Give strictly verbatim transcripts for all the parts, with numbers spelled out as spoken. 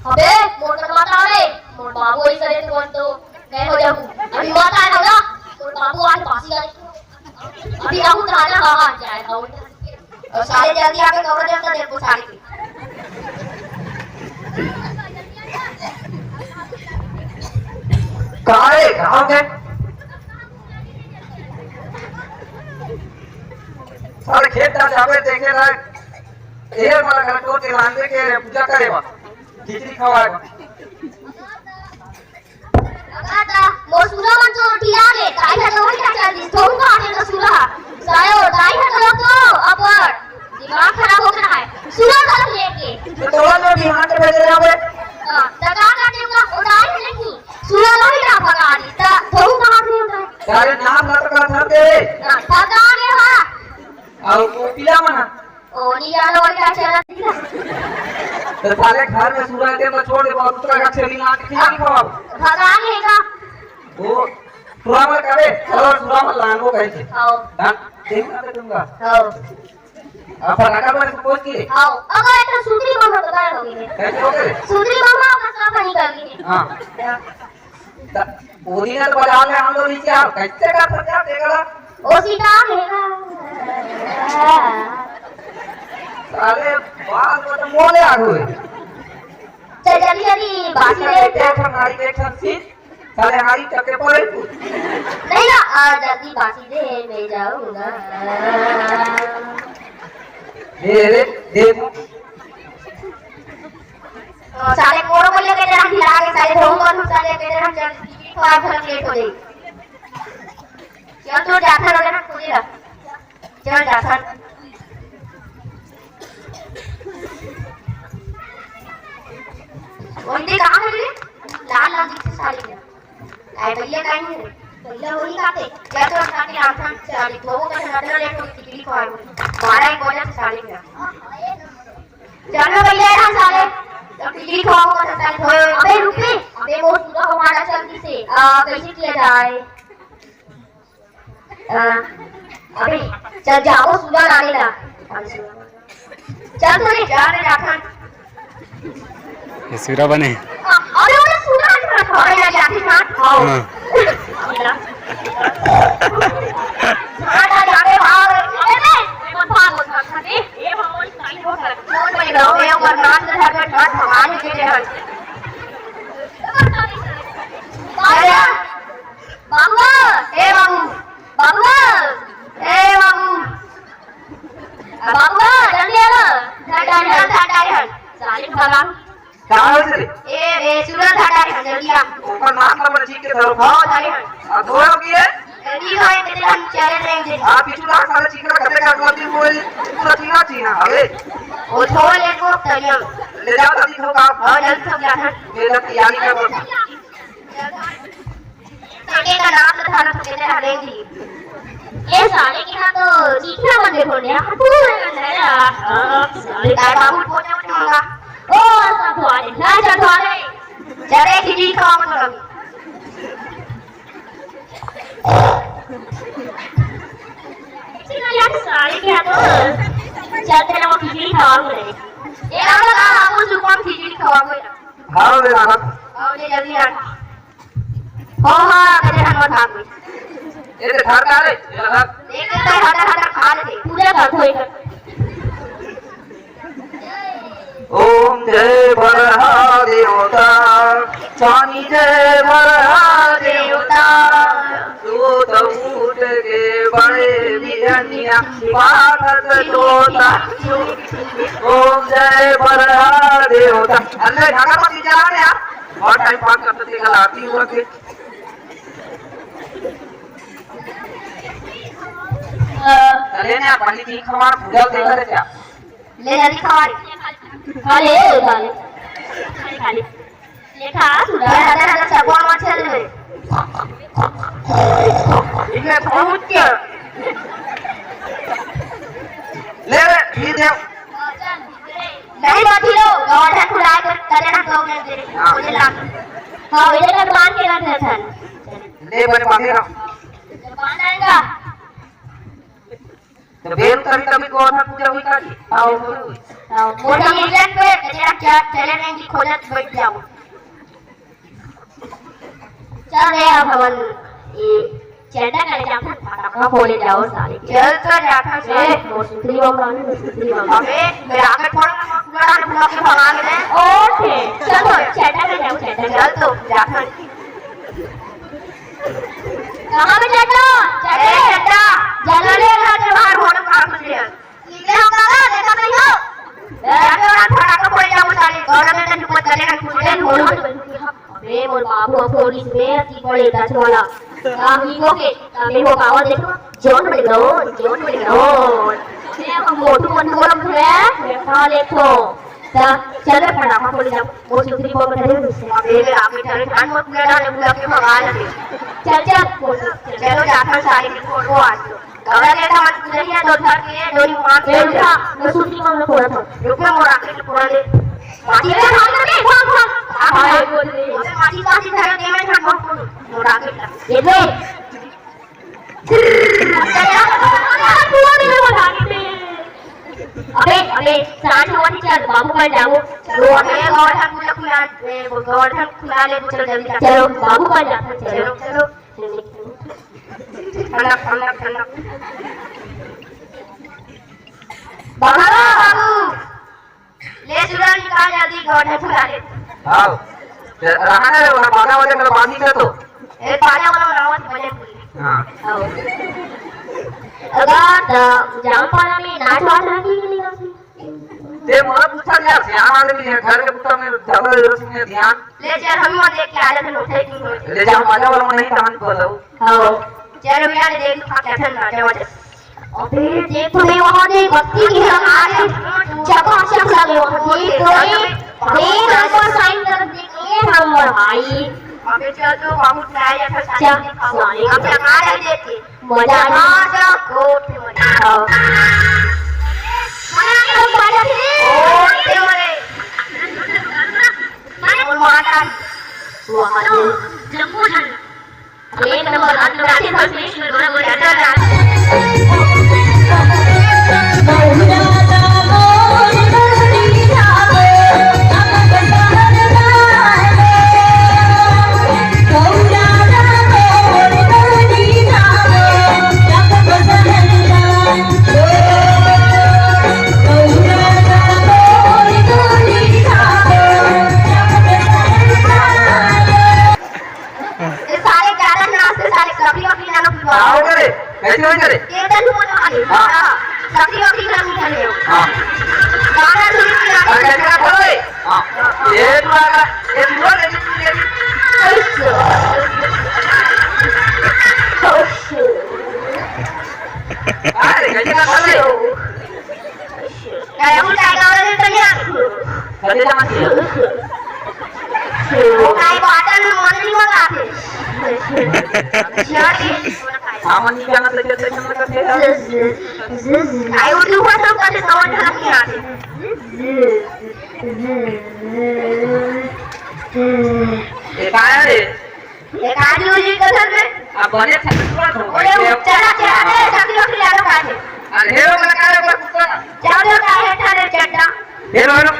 अबे, मोर कर मत आवे, मोर बाबू ऐसा रे, तुरंत तो मैं हो जाऊँ। अभी मत आए ना, मोर बाबू आज बासी गाड़ी। अभी रहू तो आना, हाँ, हाँ, जाए, हाँ। और साले जल्दी आके कवर जल्दी दे, साले की। कहाँ रे? कहाँ के? सारे खेत ला जाबे देखे ला, ए वाला घर को के लांदे के पूजा करे बा, खिचड़ी खवाए बा। अगा ता, मोर सुरा मन तो ठिया ले, ताई ह तो वही का चल दिस, थोहू का आने का सुरा। सायो, ताई ह तो लोग तो अपन दिमाग खराब हो गया है। सुरा का लेके। तो तोला जो दिमाग के भेजे रहे। हाँ, त का करते हुआ, उड़ाई है नहीं। सुरा ला ही ना भगा दी, त थोहू का हाथ में उठाए। अरे नाम ना तो का था दे। हाँ, भगा गए हाँ। और वो पीला मना। ओ, नहीं जानो और क्या चला। तो साले घर में सुरा के तो छोड़ दे, बहुत दूसरा का छेली ना के खिला खवाओ। भगा लेगा। वो सुरा मत करे, चलो सुरा मत लांगो कहीं से। आओ। हाँ, ठीक ना दूंगा। आओ। अब फटाका पर से पहुंच के। आओ। अगर एक सुंदरी बम तो गायब हो गई है। कैसे हो गए? सुंदरी बम आपका काम नहीं कर गई है। हाँ। त-, ओरिजिनल बजा ले हम लोग नीचे आओ, कैसे कर सकते हैं, देख लो। ओ सीता मेरा। साले बाल को तो मोले आ गए। चल जल्दी जल्दी बासी दे। एक ठन हारी, एक ठन सीट। साले हारी चक्के पर है तू। नहीं ना, आ जल्दी बासी दे, मैं जाऊंगा। दे रे, दे। तो साले कोरो को लेके जरा हिला के साले धोऊ को हम साले के जरा हम जल्दी थोड़ा घर लेट हो जाई। चल तो जाता रहो ना खुद ही रह। चल जाता। वही कहाँ है रे? लाल लाल दिखते साले के। आए भैया कहीं है? भैया वही काटे। चल तो साले आसान साले धोऊ को हटना लेट हो गई, खिचड़ी खवाए। बारह एक बजे से साले के। चलो भैया, यहाँ साले, अब टिकट खवाओ, बस साले, थोड़ा, अबे रुक बे, अबे वो पूरा हमारा चलती से, आ, कैसे किया जाए? आ, अबे, चल जाओ, सुधा डालेगा। चल तो रे, जा रे, जा, खा। ये सिरा बने। अरे, अरे, सुधा, अरे, यार, जाते साथ, आओ। हाँ। हाँ, जा, जा, अरे, भाग, अरे, अरे, मत भाग, मत भाग, अरे, ये भाग। बाबुआ, ए बाबू, बाबुआ, ए बाबू, बाबुआ, जल्दी आ ना। धर, धर, धर, धर, धर, धर। साले भला। का होइस रे? ए, ए, सुरत हटा रे, जल्दी आ। ओकर नाम ला बड़ा ठीक के धरो। हाँ, धरे हन। आ, धोए हो गए? जल्दी धोए, तेरे हम चले रहेंगे। आ, पिछू लाख साला चिकना कते का करती बोल, पूरा चीना चीना, अबे। ओ, धो ले को, तरिया। ले जाओ, जल्दी धो का। हाँ, जल्दी धो जा, हाँ। ये जब तैयारी कर लो। साले का नाम तो थाना तो कहते हरेंगी। ये साले के यहाँ तो चीखना बंद हो गया। तू है ना यार। हाँ, साले का बाबू पोते उठे होगा। ओ, सब वाले, ना चढ़वा रहे। चले खिचड़ी खाओ मतलब। इसी का यार साले के यहाँ तो चलते ना वो खिचड़ी खावा बोले। ये हम लोग का बाबू सुकम खिचड़ी खावा बोले। हाँ, ले रहा। और ये जल्दी आ। हो, हाँ, तेरे हम भाग गए। ये तो घर का रे, ये घर। देख, ये तो हटा, हटा खा ले। पूजा कर, कोई कर। ओम जय बरहा देवता, स्वामी जय बरहा देवता। दूत उठ के बड़े बिरनिया, पाठत जोता। ओम जय बरहा देवता। अल्ले, ढाका पर नीचे आ रे यार। बहुत टाइम पास करते थे, कल आरती हुआ थे। अ, चले ना, पानी ठीक हमारा पूजा देखा थे क्या? ले जल्दी खा। खा ले, खा ले। खा ले, खा ले। ले खा, सुधा। ले, हटा, हटा, सब और मत खेल ले। इनमें पहुंच के। ले रे, ये दे। नहीं, मत हिलो। और है खुला है, तो करे ना, तो मैं दे। हाँ। मुझे लाग। हाँ, इधर का बांध के रख दे, चल। ले, बने बांधे रहो। बांध आएगा। तो बेल कभी कभी को था पूजा हुई का जी? आओ। आओ। मोटा मुझे पे तेरा क्या चैलेंज है कि खोजत बैठ जाओ। चल रे, अब हमन ये चड्डा करे जाथन, फटाका फोड़े जाओ साले। चल तो जाथन ए, साले। मोर सुतरी बम लानी, मोर सुतरी बम। अबे, मेरा आके थोड़ा ना पूरा ना भुला के भगा ले। ओके, चल तो चड्डा करे जाओ, चड्डा। चल तो जाथन। कहाँ पे चड्डा? चड्डा, ए, चड्डा। जल्दी ले घर से बाहर होने का कुछ नहीं है। ये हम काका देखा नहीं हो? अरे, और फटाका फोड़े जाओ साले, गौरव में तो हिम्मत करे ना, फूटे ढोल। अबे, मोर बाबू अब फोड़ी से अति बड़े दस वाला। का हीरो के, का मेरे को पावर देखो, जोन बड़े गो, जोन बड़े गो। ये हम मोटू मन बोलम है, देखा ले तो। ता, चल रे, फटाका फोड़े जाओ, वो सुतरी को बता दे। अबे, आके चले, जान मत बुला, जाने बुला के भगा लगे। चल, चल, फोड़, चल। चलो, जाता साले के फोड़ को आज तो। गौरा के था, मत नहीं है, तो उठा के, डोरी मार के ए, उठा। उठा, मैं सूती मांग लो, थोड़ा था। रुक, मैं मोड़ा के पूरा ले। माटी में भाग करके, भाग, भाग। भाग, भाग। अबे, माटी का सीधा है, मैं भाग, भाग, भाग। मोड़ा के उठा। ये ले। पूरा दिन में भाग के। अबे, अबे, सांझ होवत ही चल, बाबू पान जाबो। चलो, अबे, गोवर्धन पूजा खुला, ए, गोवर्धन खुला ले, चलो जल्दी जा। चलो, बाबू पान जाता, चलो। चलो, चलो। ठंडा, ठंडा, ठंडा। बाबा, बाबू। ले सुरन निकाल जल्दी, गोवर्धन खुला ले। आओ। ते रहा ना रे, वहाँ बाजा वाजा कर बांधी कर तो। ए, बाजा वाला बनाओ, बजे पूरी। हाँ। आओ। अगर त-, जामपारा में नाच वाच रखी कि नहीं रखी? ते मोला पूछा यार, सियान आदमी है, घर के पूछा में ज्यादा जरूरत नहीं है, ध्यान। ले चल, हम वहाँ देख के आ जाते हैं, उठे कि नहीं। ले जाओ, बाजा वाला नहीं, तहन बोलो। हाँ। चल भैया, देख, खा के ठंडा, क्या वजह? अबे, देख तो मैं वहाँ देख, बत्ती की लगा रहे, चकाचक लगे वहाँ, देख तो ये, एक नंबर साइन कर दे, एक नंबर भाई। अबे, चल तो, बाबू, क्या है, फिर चल, साइन दिखाओ। साइन। अब लगा रहे, देख के। मजा आ गया। मजा, खूब मजा। हाँ। मजा आ गया, खूब मजा आ गया। ओके, ओके। मार, मार, मार। वाह, जम्बो झंडा। एक नंबर, हाथ में राखी, बस में ईश्वर, गोरा, गोरा, गोरा। ये सारे ज्यादा नाचते, सारे कभी कभी ना लोग आओ करे, कैसे हो करे? ये तो नहीं बोलने वाली। हाँ। हाँ, कभी कभी ना उठा ले। हाँ। गाना सुन के अरे, कैसे ना बोलो रे? हाँ। ये तो आ रहा, ये तो बोल रही, ये तो अरे, कैसे ना बोलो रे? काय हो, काय गावला रे तनिया? कधी जाणार? वो काय बॉटल में मन नहीं मंगाते। शर्ट ये सामान नहीं जाना तो क्या करना करते हैं? काय उठू हुआ सब करते, समझ नहीं आते। ये काय रे? एक आदमी उजी के घर में। अब बने छत्तीसगढ़ हो ओए, गए। चला, चला, ए, सब्जी वब्जी ला लो, काहे? अरे, हेरो वाला काहे वाला कुत्ता? जाओ, जाओ, काहे ठाने चड्डा? हेरो, हेरो।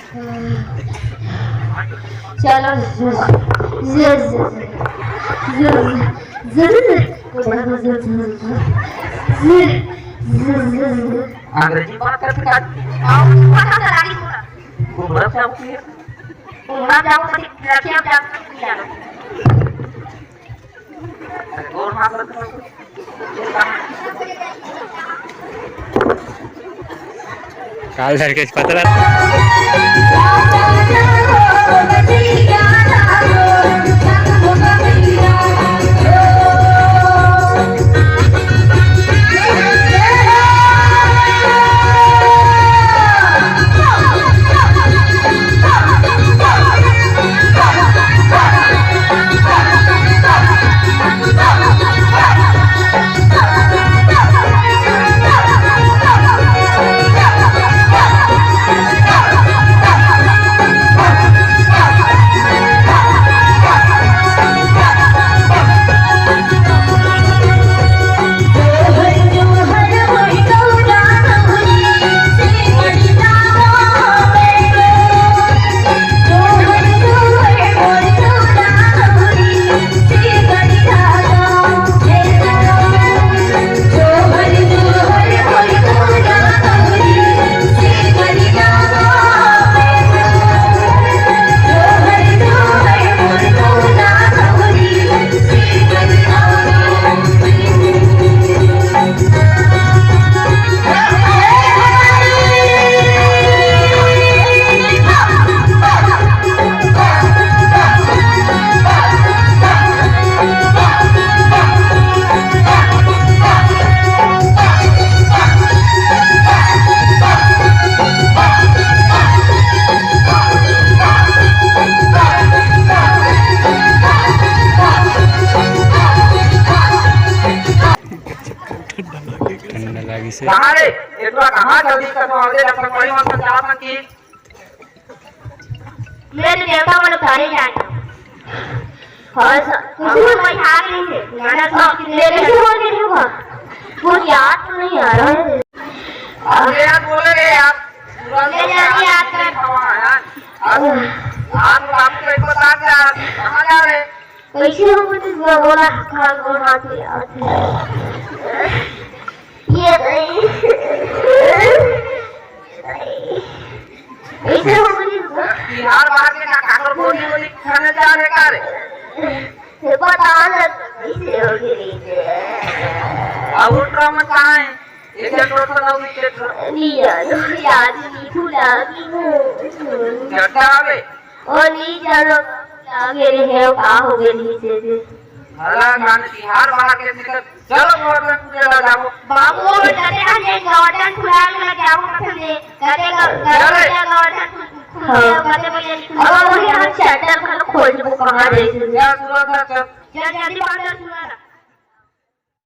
चलो। अंग्रेजी बात करथे का? घूमत जाओ, कभी रखिया जाओ। काल धर के पतला। ठंडा लागिस हे। कहाँ रे? ए टुरा कहाँ जल्दी कर दो, अरे डॉक्टर बड़ी मस्त जात हन कि। मेरे देवता मन उतारे जाए। हाँ सर, कुछ भी कोई हार नहीं है। मैंने तो मेरे से बोल के देखो। कुछ याद तो नहीं आ रहा है। अरे यार, बोले रे यार। मैं जल्दी याद कर। हाँ यार। आज, आज रात को एक बता दे यार, कहाँ जा रहे? कैसे हो मुझे बोला, खाल को हाथ ले आते। ये नहीं। ये नहीं। ऐसे हो मुझे बिहार बाहर के का काकर बोली बोली खाना जा रहे का रे? ये पता ना कैसे हो गई रे। अब उठ रहा मैं कहाँ है? ये क्या टोटल ना हुई, ये टोटल। नहीं यार, याद नहीं, भुला गई हूँ। क्या आवे? ओ नहीं जानो, का मेरे है, का हो गए नीचे से। हला गान बिहार बाहर के निकल, चलो गोवर्धन पूजा ला जाओ। बाबू, वो कहते हैं, ये गोवर्धन पूजा ला जाओ, कहते हैं, कहते हैं, अरे। गोवर्धन पूजा, गोवर्धन पूजा, हाँ। कहते हैं, भैया, अब हम यहाँ शटर खोल दो, कहाँ जाए? क्या सुना था, चल। चल, जल्दी बात कर, सुना था।